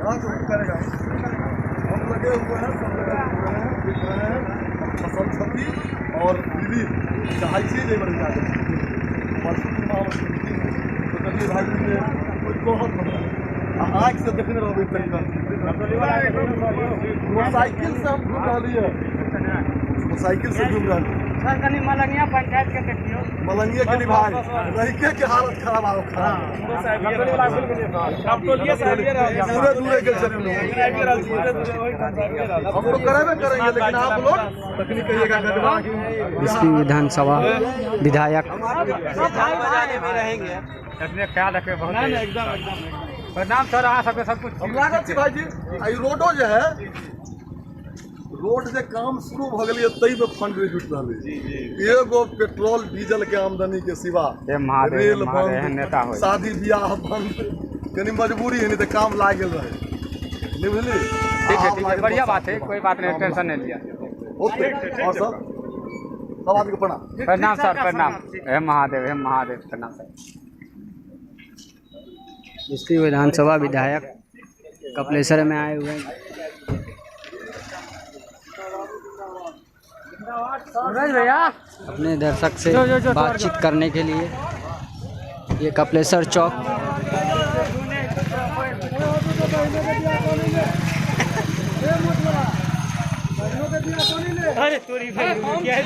यहाँ से हम करेगा। हम लगे हुए हैं, सब जगह घूम रहे हैं, देख रहे हैं। हम फसल क्षति और विविध चाहै छी जे एहिमे जाके परसू दिनमे हमर मीटिंग है, सोचलियै भाई जे कोइ कहत हमरा आ आँखिसँ देखने रहबै तनिका। मोटरसाइकिल से हम घूम रहलियै, मोटरसाइकिल से घूम रहलियै। सर, कनि मलंगिया पंचायत के देखियौ। मलंगिया के भाई रहिके के हालत खराब आरो खराब। दूरे दूरे के चलू। हम तो करेबे करेंगे, लेकिन आप लोग तकनी कहिएगा गजबा। बिस्फी विधानसभा विधायक। अपने ख्याल रखिए बहुत। एकदम एकदम प्रणाम सर, अहाँ सबके सब कुछ। हम लागल छी भाईजी। आ ई रोडो जे है, रोड जे काम शुरू भऽ गेलै ताहिमे फंड नहि जुटि रहलै एगो पेट्रोल डीजल के आमदनी के सिवा। हे महादेव, हे रेल महादेव, एहन बंद, नेता होय। शादी बियाह बंद, कनी मजबूरी है, नहीं तऽ काम लागि गेल रहै, नहीं बुझली? ठीक है, ठीक है, बढ़िया बात है, कोई बात नहीं, टेंशन नहीं लिया। होते और सब सब आदमी के प्रणाम। प्रणाम सर, प्रणाम। हे महादेव, हे महादेव, प्रणाम सर। बिस्फी विधानसभा विधायक कपलेश्वर में आए हुए हैं। सूरज भैया। अपने दर्शक से जो, जो, जो, बातचीत करने के लिए। ये कपलेश्वर चौक। अरे तोरी भाई क्या।